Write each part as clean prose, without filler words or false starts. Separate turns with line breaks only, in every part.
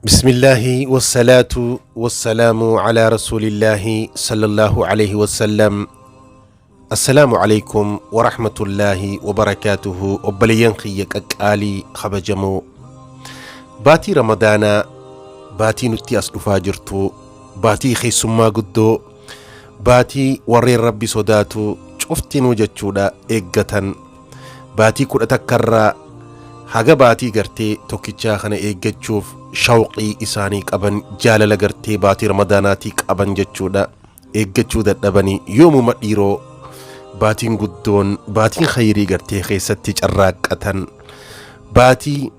Bismillaahi wassalaatu wassalaamu alaa rasuulillaahi sallallahu alayhi wasallam. Assalaamu alaykum warahmatullaahi wabarakaatuhu. Obboleeyyan kiyya qaqqaalii kabajamoo, baatii Ramadaanaa, baatii nutti as dhufaa jirtu, baatii keessummaa guddoo, baatii warreen Rabbi sodaatu cuftinuu jechuudha eeggatan, baatii 11 irraa haga baatii gartee tokkichaa kana eeggachuuf shawqii isaanii qaban, jaalala gartee baatii Ramadaanaatii qaban jechuudha, eeggachuu dadhabanii yoomuma dhiiroo baatiin guddoon, baatiin khayrii gartee keessatti carraaqqatan, baatii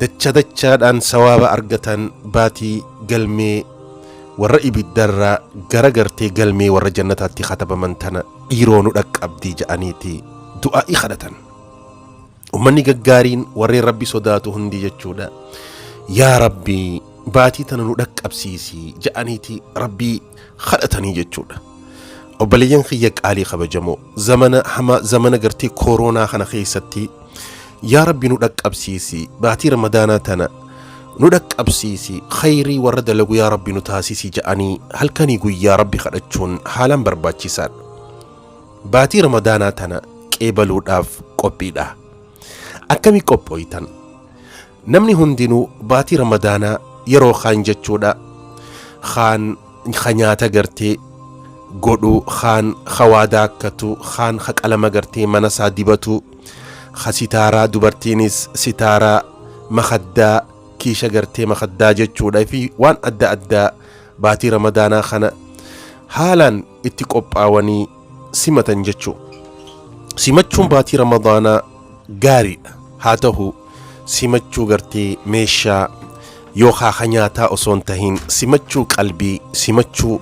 dacha dachaadhaan sawaaba argatan, baatii galmee warra ibiddarraa gara gartee galmee warra jannataatti katabaman tana dhiiroo nu dhaqqabdii ja'aniiti du'aa'ii kadhatan. Ummanni gaggaariin warreen Rabbi sodaatu hundi jechuudha. Yaa Rabbi, baatii tana nu dhaqqabsiisi ja'aniiti Rabbii kadhatanii jechuudha. Obboleeyyan kiyya qaalii kabajamoo, zamana hamaa, zamana gartee kooroonaa kana keessatti yaa Rabbi nu dhaqqabsiisi, baatii Ramadaanaa tana nu dhaqqabsiisi, khayrii warra dalagu yaa Rabbi nu taasisi ja'anii halkanii guyyaa Rabbi kadhachuun haalaan barbaachisaadha. Baatii Ramadaanaa tana qeebaluudhaaf qophiidha. Akkami qophooytan? Namni hundinuu baatii Ramadaanaa yeroo kaan jechuudha, kaan ka nyaata gartee godhu, kaan ka waa daakkatu, kaan ka qalama gartee mana isaa dibatu, ka sitaaraa, dubartiinis sitaaraa, makaddaa, kiisha gartee makaddaa jechuudha fi waan adda addaa baatii Ramadaanaa kana haalaan itti qophaawanii simatan jechuu. Simachuun baatii Ramadaanaa gaariidha. Haa ta'u, simachuu gartee meeshaa yookaa ka nyaataa osoo hin tahin, simachuu qalbii, simachuu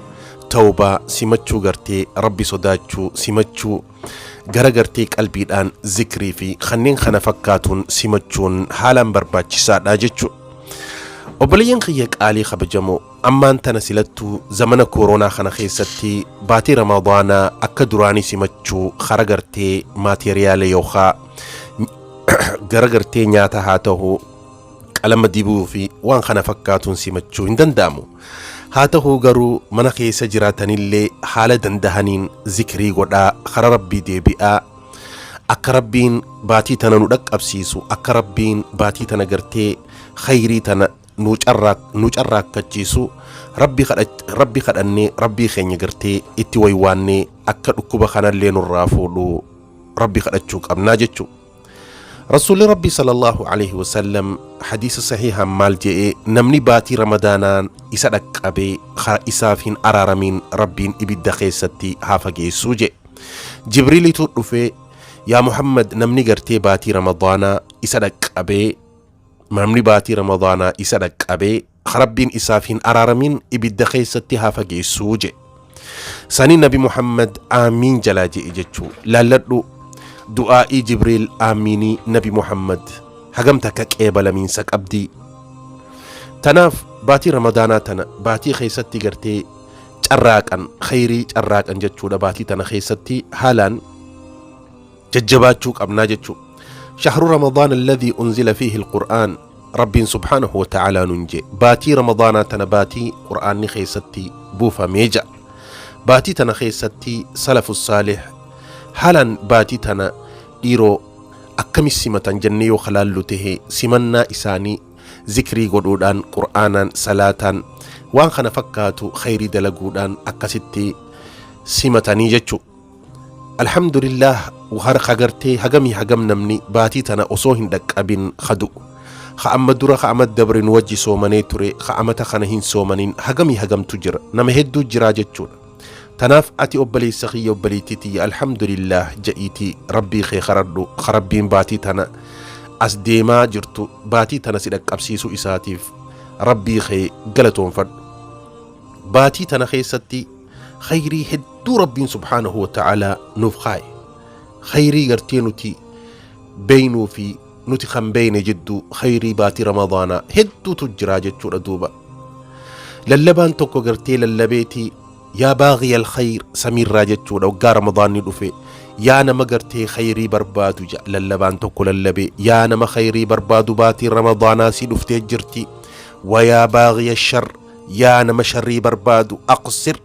tawbaa, simachuu gartee Rabbi sodaachuu, simachuu gara gartee qalbiidhaan zikrii fi kanneen kana fakkaatuun simachuun haalaan barbaachisaadha jechuudha. Obboleeyyan kiyya qaalii kabajamoo, ammaan tana silattuu zamana kooronaa kana keessatti baatii Ramadaanaa akka duraanii simachuu kara gartee maateriyaala yookaa gara gartee nyaata haa ta'u, qalama dibuu fi waan kana fakkaatuun simachuu hin danda'amu. Haa ta'u garuu, mana keessa jiraatanillee haala dandahaniin zikrii godhaa, kara Rabbii deebi'aa, akka Rabbiin baatii tana nu dhaqqabsiisu, akka Rabbiin baatii tana gartee khayrii tana nu carraakkachiisu Rabbi kadhannee, Rabbii keenya gartee itti waywaannee, akka dhukkuba kanallee nurraa fuudhu Rabbi kadhachuu qabnaa jechuu. Rasuulli Rabbi sallallahu alaihi wasallam hadiisa sahihaan maal je'ee? Namni baatii Ramadaanaan isa dhaqqabee kara isaaf hin araaramiin, Rabbiin ibidda keessatti haa fageessuu je'e. Jibriilitu dhufee, "Yaa Muhammad, namni gartee baatii Ramadaanaa isa dhaqqabee, namni baatii Ramadaanaa isa dhaqqabee Rabbiin isaaf hin araaramin, ibidda keessatti haa fageessuu" je'e. Sanii Nabi Muhammad aamiin jalaa je'e jechuu. Laalladhu, du'aa'ii Jibriil aamiinii Nabi Muhammad hagam takka qeebalamiinsa qabdii. Tanaaf baatii Ramadaanaa tana baatii keessatti gartee carraaqan, khayrii carraaqan jechuudha, baatii tana keessatti haalaan jajjabaachuu qabnaa jechuu. Shahru Ramadaan alladhii unzila fiihi alqur'aan, Rabbiin subhaanahu wa ta'aalaa nun jee, baatii Ramadaanaa tana baatii qur'aanni keessatti buufamee ja'a. Baatii tana keessatti salafu saalih haalaan baatii tana dhiiroo akkami simatan jennee yoo kalaallu tahe, simannaa isaanii zikrii godhuudhaan, qur'aanaan, salaataan, waan kana fakkaatu khayrii dalaguudhaan akkasitti simatanii jechuu. Alhamdulillah, harka gartee hagamii hagam namni baatii tana osoo hin dhaqqabin ka du'u, ka amma dura, ka amma dabre nu wajji soomanee ture, ka amata kana hin soomanin hagamii hagamtu jira? Nama hedduu jiraa jechuudha. Tanaaf ati obboleessa kiyya, obboleettii tiyya, alhamdulillah ja'iitii Rabbii kee kadhadhu, ka Rabbiin baatii tana as deemaa jirtu baatii tana si dhaqqabsiisuu isaatiif Rabbii kee galatoonfadhu. Baatii tana keessatti khayrii hedduu Rabbiin subhaanahu wa ta'aalaa nuuf kaa'e. Khayrii gartee nuti beeynuu fi nuti kan beeyne jidduu khayrii baatii Ramadaanaa hedduutu jira jechuudha duuba. Lallabaan tokko gartee lallabeetii, "Yaa baaghiya alkhayr", samiirraa jechuudha, waggaa Ramadaanni dhufe, "Yaa nama gartee khayrii barbaadu" ja lallabaan tokko lallabee, "Yaa nama khayrii barbaadu, baatiin Ramadaanaa si dhuftee jirti." Wayaa baaghiya shar, yaa nama sharrii barbaadu, aqsir,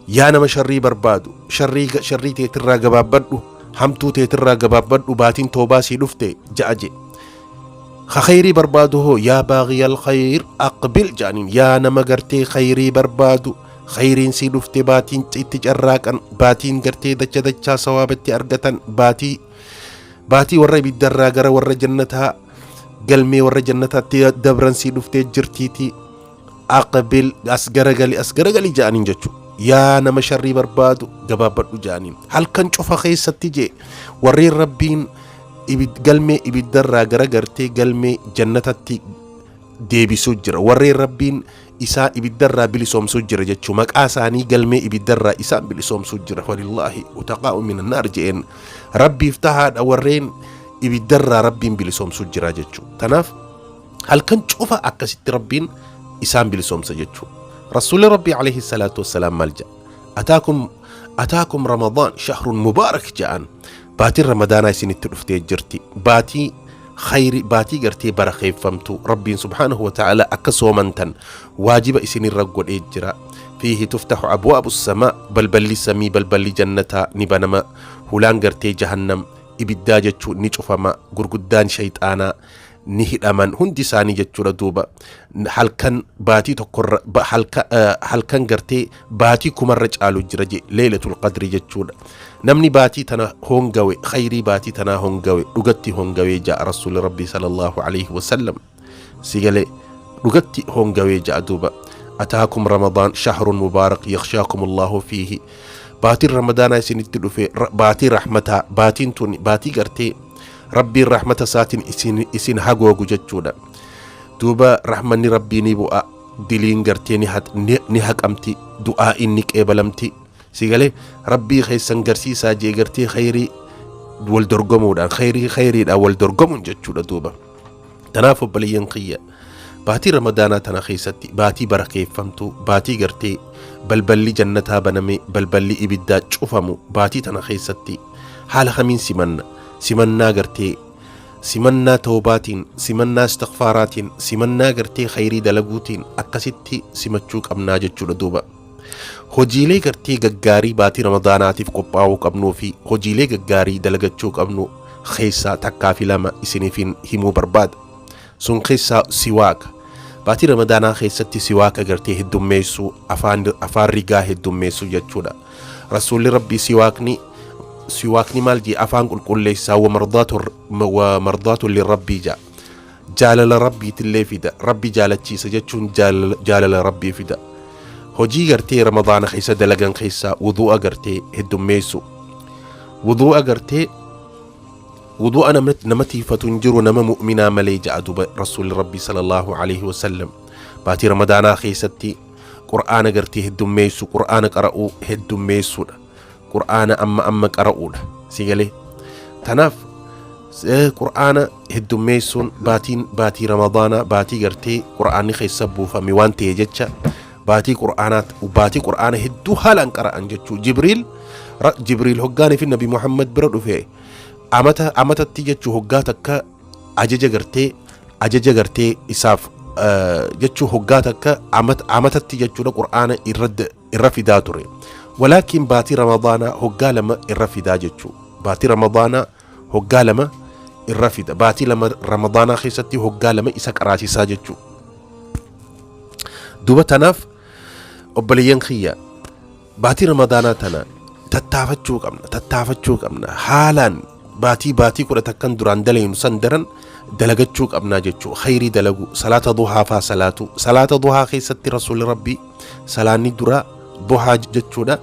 yaa nama sharrii barbaadu, sharrii teetirraa gabaabbadhu, hamtuu teetirraa gabaabbadhu, baatiin toobaa sii dhufte ja'a je. Ka khayrii barbaadu hoo, yaa baaghiya alkhayr aqbil ja'aniin. Yaa nama gartee khayrii barbaadu, khayriin sii dhufte, baatiin itti carraaqan, baatiin gartee dacha dachaa sawaabatti argatan, baatii warra ibiddarraa gara warra jannataa, galmee warra jannataatti dabran sii dhuftee jirtiitii, aqbil, as garagali, as garagali ja'aniin jechu. Yaa nama sharrii barbaadu, gabaabbadhu ja'aniin. Halkan cufa keessatti jee warreen Rabbiin galmee ibiddarraa gara gartee galmee jannatatti deebisuu jira, warreen Rabbiin isaa ibiddarraa bilisoomsuu jira jechuu, maqaa isaanii galmee ibiddarraa isaan bilisoomsuu jira. Walillaahi utaqaa'u min annaar je'een, Rabbiif tahaadha, warreen ibiddarraa Rabbiin bilisoomsuu jira jechuu. Tanaaf halkan cufa akkasitti Rabbiin isaan bilisoomsa jechuu. Rasuulli Rabbii alayhi salaatu wassalaam maal jedha? Ataakum Ramadaan shahrun mubaarak jedhan. Baatiin Ramadaanaa isinitti dhuftee jirti, baatii khayri, baatii gartee barakeeffamtu. Rabbiin subhaanahu wa ta'ala akka soomantan waajiba isinirra godhee jira. Fiihi tuftaxu abwaabu samaa, balballi samii, balballi jannataa ni banama, hulaan gartee jahannam, ibiddaa jechuu, ni cufama, gurguddaan shayxaanaa ni hidhaman hundi isaanii jechuudha. Duuba halkan baatii tokkorra, halkan gartee baatii kumarra caalu jira je, Leelatul Qadri jechuudha. Namni baatii tana hongawe, khayrii baatii tanaa hongawe, dhugatti hongawee ja'a Rasuuli Rabbii sallallahu alaihi wasallam. Si galee? Dhugatti hongawee ja'a. Duuba ataakum Ramadaan shahrun mubaarak yakhshaakum Allahu fiihi, baatiin Ramadaanaa isinitti dhufe, baatii rahmataa, baatiin tun baatii gartee Rabbiin rahmata isaatiin isin hagoogu jechuudha. Duuba rahmanni Rabbii ni bu'a, diliin gartee ni haqamti, du'aa'iin ni qeebalamti. Si galee? Rabbii keessan garsiisaa jee, gartee khayrii wal dorgomuudhaan, khayrii khayriidhaan wal dorgomuun jechuudha. Duuba tanaaf obboleeyyan kiyya, baatii Ramadaanaa tana keessatti, baatii barakeeffamtu, baatii gartee balballi jannataa baname, balballi ibiddaa cufamu, baatii tana keessatti haala kamiin simanna? Simannaa gartee simannaa toobaatiin, simannaa istigfaaraatiin, simannaa gartee khayrii dalaguutiin akkasitti simachuu qabnaa jechuudha. Duuba hojiilee gartee gaggaarii baatii Ramadaanaatiif qophaa'uu qabnuu fi hojiilee gaggaarii dalagachuu qabnu keessaa takkaa fi lama isiniifin himuu barbaada. Sun keessaa siwaaka. Baatii Ramadaanaa keessatti siwaaka gartee heddummeessuu, afaan rigaa heddummeessuu jechuudha. Rasuulli Rabbii siwaakni maal jee? Afaan qulqulleessaa, wa mardaatu lirabbii jaa, jaalala Rabbiitillee fida, Rabbi jaalachiisa jechuun jaalala Rabbii fida. Hojii gartee Ramadaana keessa dalagan keessaa wudu'a gartee heddummeessu. Wudu'a gartee wudu'a nama tiifatu hin jiru nama mu'minaa malee ja'a duba Rasuulli Rabbii sallallahu alaihi wasallam. Baatii Ramadaanaa keessatti Qur'aana gartee heddummeessu, Qur'aana qara'uu heddummeessuudha, Qur'aana amma amma qara'uudha. Si galee? Tanaaf Qur'aana heddummeessuun, baatiin baatii Ramadaanaa baatii gartee Qur'aanni keessa buufame waan ta'e jecha, baatii Qur'aanaa, baatii Qur'aana hedduu haalaan qara'an jechuu. Jibriil hoggaanii fi Nabi Muhammad bira dhufe amata amatatti jechuu, hoggaa takka ajaja gartee isaaf jechuu, hoggaa takka amatatti jechuudha Qur'aana irra fidaa ture. Walaakin baatii Ramadaanaa hoggaa lama irra fidaa jechuu. Baatii Ramadaanaa hoggaa lama irra fida, baatii lama Ramadaanaa keessatti hoggaa lama isa qaraasisaa jechuu. Duuba tanaaf obboleeyyan kiyya, baatii Ramadaanaa tana tattaafachuu qabna, tattaafachuu qabna. Haalaan baatii 11n duraan dalaynu san daran dalagachuu qabnaa jechuu. Khayrii dalagu, salaata duhaa faa salaatu. Salaata duhaa keessatti Rasuulli Rabbii salaanni duraa duhaa jechuudha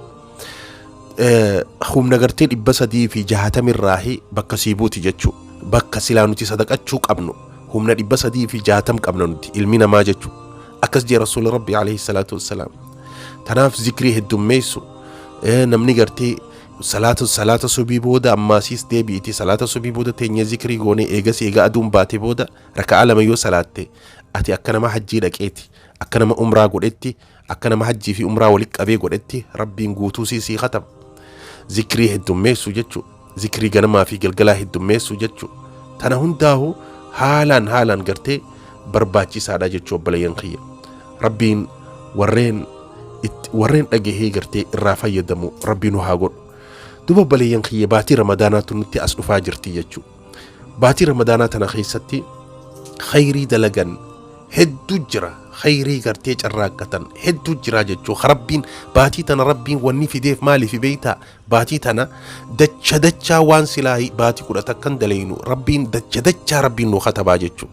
humna gartee 360rraahi bakka sii buuti jechuu. Bakka silaa nuti sadaqachuu qabnu humna 360 qabna nuti ilmi namaa jechuu, akkas jee Rasuulli Rabbii alayhi salaatu wassalaam. Tanaaf zikrii heddummeessu. Namni gartee salaata subii booda ammaasiis deebi'iti, salaata subii booda teenyee zikrii goonee, eegas eega aduun baate booda raka'aa lama yoo salaatte, ati akka nama hajjii dhaqeeti, akka nama umraa godhetti, akka nama hajjii fi umraa walitti qabee godhetti Rabbiin guutuu sii kataba. Zikrii heddummeessu jechuu, zikrii ganamaa fi galgalaa heddummeessu jechuu. Tana hundaahu haalaan gartee Barbaachisaadha jechuu obboleeyyan kiyya. Rabbiin warreen warreen dhagahee gartee irraa fayyadamu Rabbi nu haa godhu. Duba obboleeyyan kiyya, baatii Ramadaanaatu nutti as dhufaa jirti jechuu. Baatii Ramadaanaa tana keessatti khayrii dalagan hedduu jira, khayrii gartee carraaqqatan hedduu jira jechuu. Rabbiin baatii tana, Rabbiin wanni fideef maaliif beeytaa? Baatii tana dacha dachaa waan silaa baatii 10 takkan dalaynu Rabbiin dacha dachaa Rabbiin nu katabaa jechuu.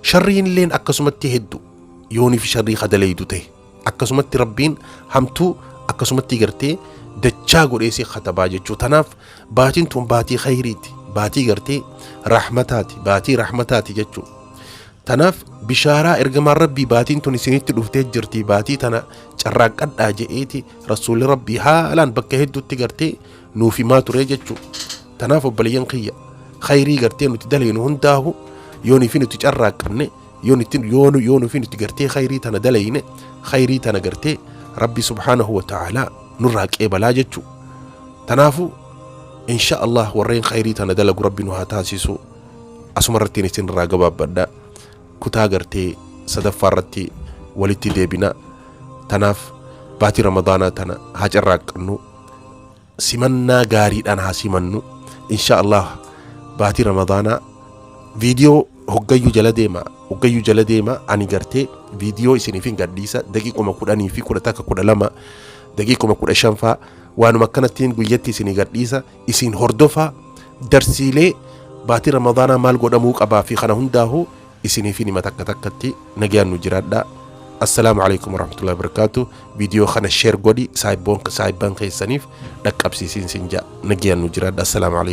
Sharriin illeen akkasumatti hedduu yoonii fi sharrii kadalaydu ta'e akkasumatti Rabbiin hamtuu akkasumatti gartee dachaa godhee si katabaa jechuu. Tanaaf baatiin tun baatii khayriiti, baatii gartee rahmataati, baatii rahmataati jechuu. Tanaaf bishaaraa ergamaan Rabbii baatiin tun isinitti dhuftee jirti, baatii tana carraaqqadhaa je'eeti rasuulli Rabbii haalaan bakka hedduutti gartee nuuf himaa ture jechuu. Tanaaf obboleeyyan kiyya, khayrii gartee nuti dalaynu hundaahu yoonii fi nuti carraaqqanne, yoo nufi nuti gartee khayrii tana dalayne, khayrii tana gartee Rabbi subhaanahu wa ta'aalaa nurraa qeebalaa jechuu. Tanaafu insha Allah warreen khayrii tana dalagu Rabbi nu haa taasisu. Asuma irrattiin isin irraa gabaabbadha. Kutaa gartee sadaffaa irratti walitti deebina. Tanaaf baatii Ramadaanaa tana haa carraaqqannu, simannaa gaariidhaan haa simannu insha Allah. Baatii Ramadaanaa viidiyoo hoggayyuu jala deema, hoggayyuu jala deema. Ani gartee viidiyoo isiniif hin gadhiisa, daqiiquma 10 fi 11, 12, daqiiquma 15 faa waanuma akkanattiin guyyatti isinii gadhiisa. Isin hordofaa, darsiilee baatii Ramadaanaa maal godhamuu qabaa fi kana hundaahu isiniif hima takka takkatti. Nagayaan nu jiraadha. Assalaamu alaikum warahmatullahi wabarakaatu. Viidiyoo kana share godhi, saahibban keessaniif dhaqqabsiisiin sin ja'a. Nagayaan nu jiraadha. Assalaamu alaikum.